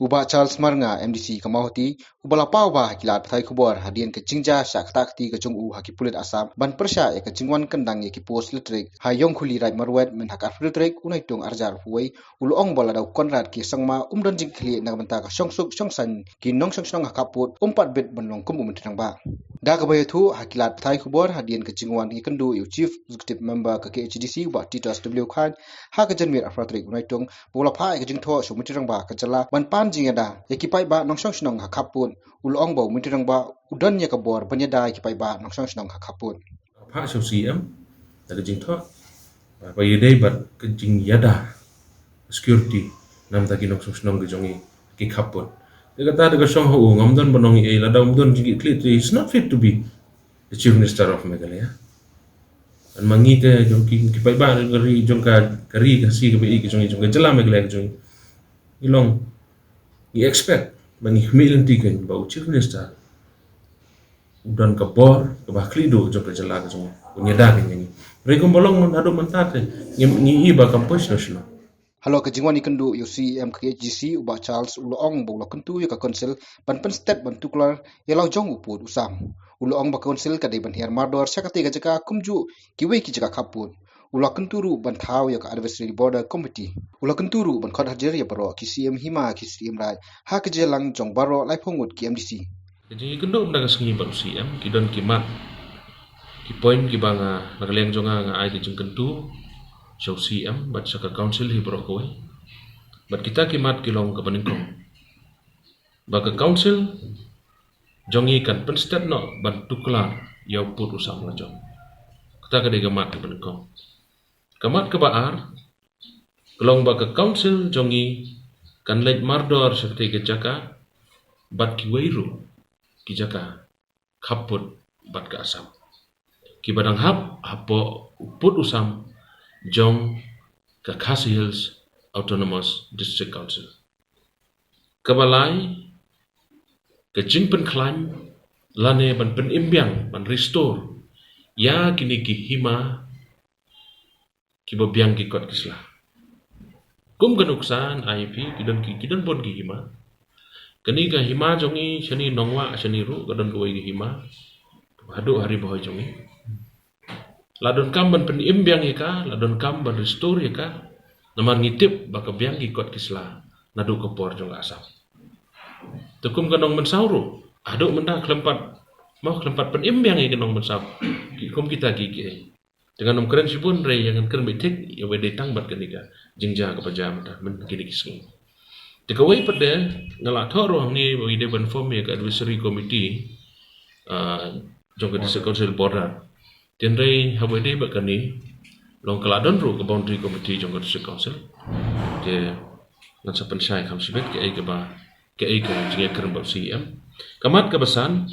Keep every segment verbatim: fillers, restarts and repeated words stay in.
U Bah Charles Marnga, M D C ka Mawhati, uba la paw bha ha ki lad pathai khubor hadien ka jingjia shah kata kti ka jong u ha ki pulit Assam ban pyrshah ïa ka jingwan kyndang ïa ki post electric ha Ïongkhuli Raid Marwet mynta ka arphew tarik u Naitung arhajar arphew wei, u la ong ba lada u Conrad K Sangma um don jingkitkhlieh na ka bynta ka shongsuk shongsaiñ ki nongshong shnong ha khappud, um pat bit ban long kum u Myntri Rangbah. Da kaba ïathuh ha ki lad pathai khubor hadien ka jingwan ïakynduh ïa u Chief Executive Member ka K H A D C, u Bah Titus W Chyne, ha ka janmiet arphew tarik u Naitung, ba u la phah ïa ka jingthoh sha u Myntri Rangbah ka jylla ban pan jingïada ïa ki paidbah nongshong shnong ha khappud. U la ong ba u Myntri Rangbah u don ïa ka bor ban ïada ïa ki paidbah nongshong shnong ha khappud. Phah sha u C M da ka jingthoh ba ïadei bad ka jingïada security na ka bynta ki nongshong shnong ka jong ngi ki khappud. Te kata da ka shong ha u, ngam don ban ong ei, lada um don jingkitkhlieh te he's not fit to be the Chief Minister of Meghalaya. Hynrei ma ngi te jong ki, ki paidbah jong ka ri, jong ka, ka ri Khasi kaba ïeit ka jong ngi, jong ka jylla Meghalaya ka jong ngi, ngi long, ngi expect ba ngi khmih lynti kein ba u Chief Minister u don ka bor kaba khlieh duh jong ka jylla ka jong ngi, u ïada kein ïa ngi. Hynrei kumba long myn, haduh mynta te ngi, ngi ïohi ba kam poi shano shano. Halor ka jingwan ïakynduh ïa u C M ka K H A D C, u Bah Charles u la ong ba u la kyntu ïa ka Council ban pynsted ban tuklar ïa la u jong u pud u sam. U la ong ba ka Council ka dei ban hiar mardor sha katei ka jaka kumjuh kiwei ki jaka khappud. U la kyntu ruh ban thaw ïa ka Advisory Border Committee. U la kyntu ruh ban khot hajir ïa baroh ki C M hima, ki C M raid ha ka jingïalang jong baroh laiphew ngut ki M D C. Ka jingïakynduh mynta ka sngi bad u C M, ki don ki mat, ki point kiba nga, na ka liang jong nga, nga ai ka jingkyntu sha u C M bad sha ka Council hi baroh kawei. Bad kita ki mat ki long kaba nyngkong, ba ka Council jong ngi kan pynsted noh ban tuklar ïa u pud u sam la jong. Kata ka dei ka mat kaba nyngkong. Ka mat kaba ar ka long ba ka Council jong ngi kan leit mardor sha katei ka jaka bad kiwei ruh ki jaka khappud bad ka Assam, kiba dang hap hapoh u pud u sam jong ka Khasi Hills Autonomous District Council. Kaba lai, ka jingpynkhlaiñ lane ban pynim biang, ban restore ïa kine ki hima kiba biang ki kot ki sla. Kum ka nuksa, I P, ki don ki, ki don bun ki hima. Kane ka hima jong ngi shane Nongwah, shane ruh ka don kawei ka hima, haduh ha Ri Bhoi jong ngi. La donkam ban pynim biang ïa ka, la donkam ban restore ïa ka. Namar ngi tip ba ka biang ki kot ki sla naduh ka por jong ka Assam. Te kum ka Nongmynsaw ruh, haduh mynta khlem pat, mo, khlem pat pynim biang ïa ka Nongmynsaw. Ki, kum kita ki, ki ei. Te ngan ym kren shibun, hynrei ïa ngan kren beit thik ïa, wa dei tang bad kane ka jingjia kaba jia mynta, myn kine ki sngi. Te kawei pat de, nga la thoh ruh hangne, wa dei ban form ïa ka advisory committee, ah, jong ka District Council Border. Te hynrei haba dei bad kane, long ka la don ruh ka boundary committee jong ka District Council. Te ngan sa pynshai kham shibit kaei kaba, kaei ka jingïakren bad u C M. Ka mat kaba san,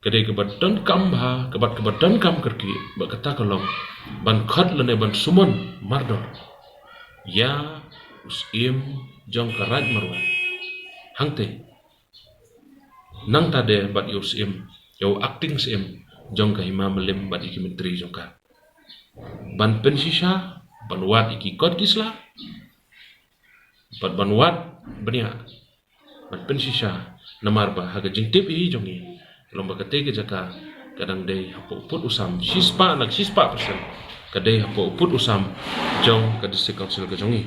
ka dei kaba donkam bha, kaba, kaba donkam kyrkieh, bad kata ka long ban khot lane ban summon mardor ïa u Syiem jong ka Raid Marwet hangtei. Nangta de bad ïa u Syiem, ïa u acting Syiem jong ka Hima Mylliem bad ïa ki myntri jong ka, ban pynshisha, ban wad ïa ki kot ki sla, bad ban wad bniah, ban pynshisha, namar ba ha ka jingtip hi jong ngi, long ba katei ka jaka ka dang dei hapoh u pud u sam shispah na shispah percent, ka dei hapoh u pud u sam jong ka District Council ka jong ngi.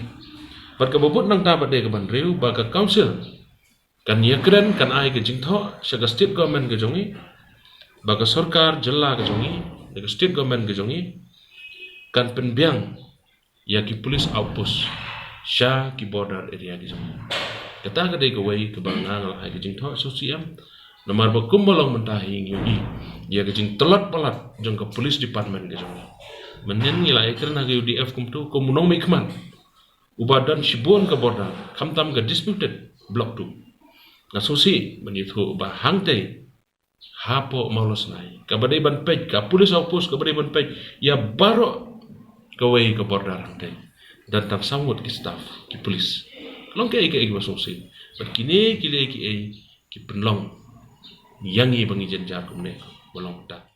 Bad kaba bud nangta pat de kaba hynriew, ba ka Council kan ïakren, kan ai ka jingthoh sha ka State Government ka jong ngi, ba ka sorkar jylla ka jong ngi, da ka State Government ka jong ngi, kan pynbiang ïa ki police outpost sha ki border area ki jong ngi. Kata ka dei kawei kaba nga, nga la ai ka jingthoh sha u C M. Namar ba kumba long mynta hi ngi ïohi ïa ka jingtlot palat jong ka police department ka jong ngi. Mynnin ngi la ïakren ha ka U D F kumto, kum u nongmihkhmat uba don shibun ka border, khamtam ka disputed block two. Nga sngewsih ban ïathuh ba hangtei hapoh Mawlasnai, kaba dei ban peit, ka police outpost kaba dei ban peit ïa baroh kawei ka border hangtei, don tang saw ngut ki staff, ki police. Long kiei kiei kiba sngewsih. Bad kine kiei kiei ki pynlong ïa ngi ba ngi jynjar kumne, ba long ta.